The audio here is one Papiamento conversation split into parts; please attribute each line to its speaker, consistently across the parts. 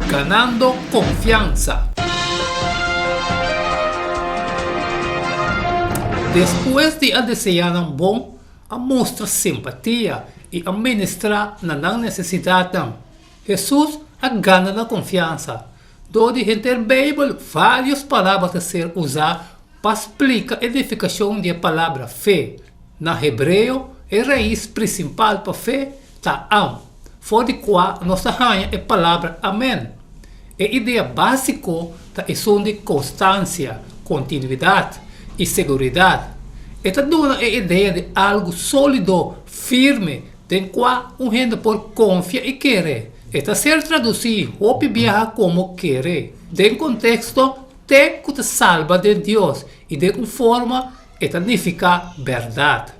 Speaker 1: Ganando konfiansa. Despues di a deseá nan bon, a mustra simpatia i a ministrá na nan nesesidatnan. Hesus a gana nan konfiansa. Dor di henter Beibel vários palabra ta ser usá pa splika e nifikashon di e palabra fe. Na hebreo, e rais prinsipal pa fe ta am, for di kua nos ta haña e palabra amen. E idea básiko ta esun di konstansia, kontinuidat i seguridat. E ta duna e idea di algu sólido, firme, den kua un hende por konfia i kere. E ta ser tradusí hopi biaha komo kere. Den konteksto, te ku ta salba den Dios i den un forma E ta nifiká bèrdat.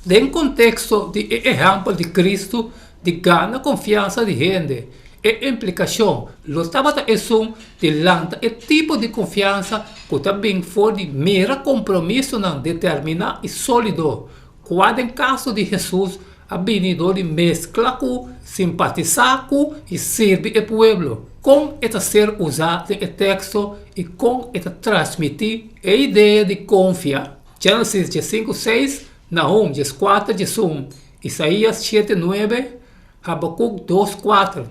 Speaker 1: Den konteksto di e ehèmpel di Kristu di gana konfiansa di hende, e implikashon lo tabata esun di lanta e tipo di konfiansa ku ta bin for di mira kompromisonan determiná i sólido, kua den kaso di Hesus a bini dor di meskla ku, simpatisá ku i sirbi e pueblo. Kon e ta ser usá den e teksto i kon e ta transmití e idea di konfia? Génesis diesinku seis, Nahum dieskuater diesun, Isaías shete nuebe, Habakuk dos kuater.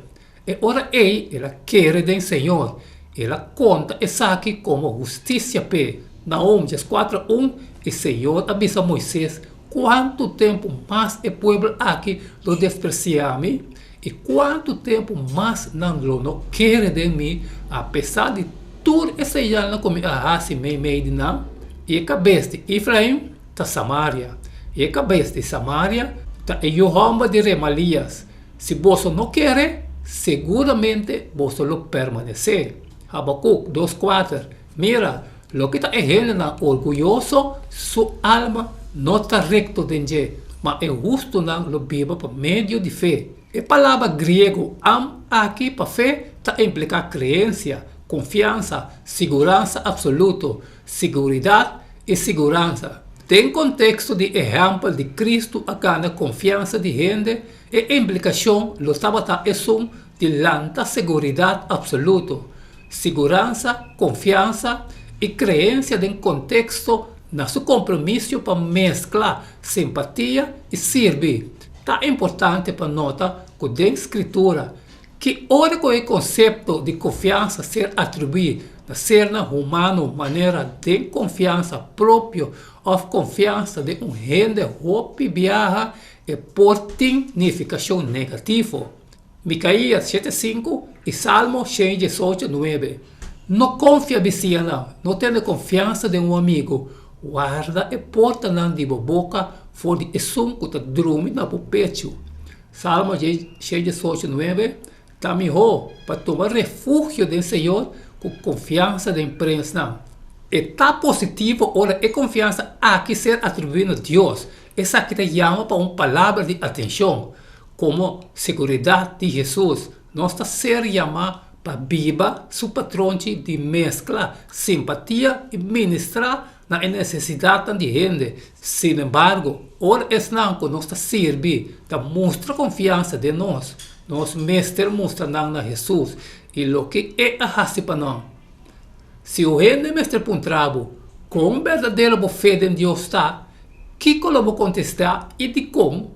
Speaker 1: E ora ei el a kere den Señor, el a konta esaki komo hustisia p'e. Nahum dieskuater un, I Señor a bisa Moises, Kuantu tempu mas e pueblo aki lo despresiá mi? I kuantu tempu mas nan lo no kere den mi, apesar di tur e señalnan ku mi a hasi meimei di nan? I e kabes di Efraim ta Samaria, i e kabes di Samaria ta e yu hòmber di Remalias. Si boso no kere, seguramente boso lo permanesé. Habakuk dos kuater, Mira, loke ta e hendenan orguyoso, su alma no ta rekto den dje, ma e hustunan lo biba pa medio di fe. E palabra griego am aki pa fe ta impliká kreensia, konfiansa, siguransa apsoluto, siguridat i siguransa. Den konteksto di ehèmpel di Kristu a gana konfiansa di hende, e implikashon lo tabata esun di lanta seguridat apsoluto, siguransa, konfiansa i kreensia den konteksto na su kompromisio pa meskla simpatia i sirbi. Ta importante pa nota ku den Skritura, ki ora ku e konsepto di konfiansa ser atribuí na sernan humano manera den konfiansa propio òf konfiansa den un hende hopi biaha e por tin nifikashon negativo. Mikaías shete sinku i Salmo shen diesocho nuebe. No konfia bisianan, no tene konfiansa den un amigu. Warda e portanan di bo boka for di esun ku ta drumi na bo pechu. Salmo shen diesocho nuebe Ta mihó pa tuma refugio den Señor ku konfiansa den prensnan. E ta positivo ora e konfiansa aki ser atribuí na Dios. Esaki ta yama pa un palabra di atenshon. Komo seguridat di Hesus, nos ta ser yamá pa biba su patronchi di meskla simpatia i ministrá na e nesesidatnan di hende. Sinembargo, ora esnan ku nos ta sirbi ta mustra konfiansa den nos, nos mester mustra nan na Hesus i loke e a hasi pa nan. Si un hende mester puntra bo kon berdadero bo fe den Dios ta, kiko lo bo kontestá i dikon?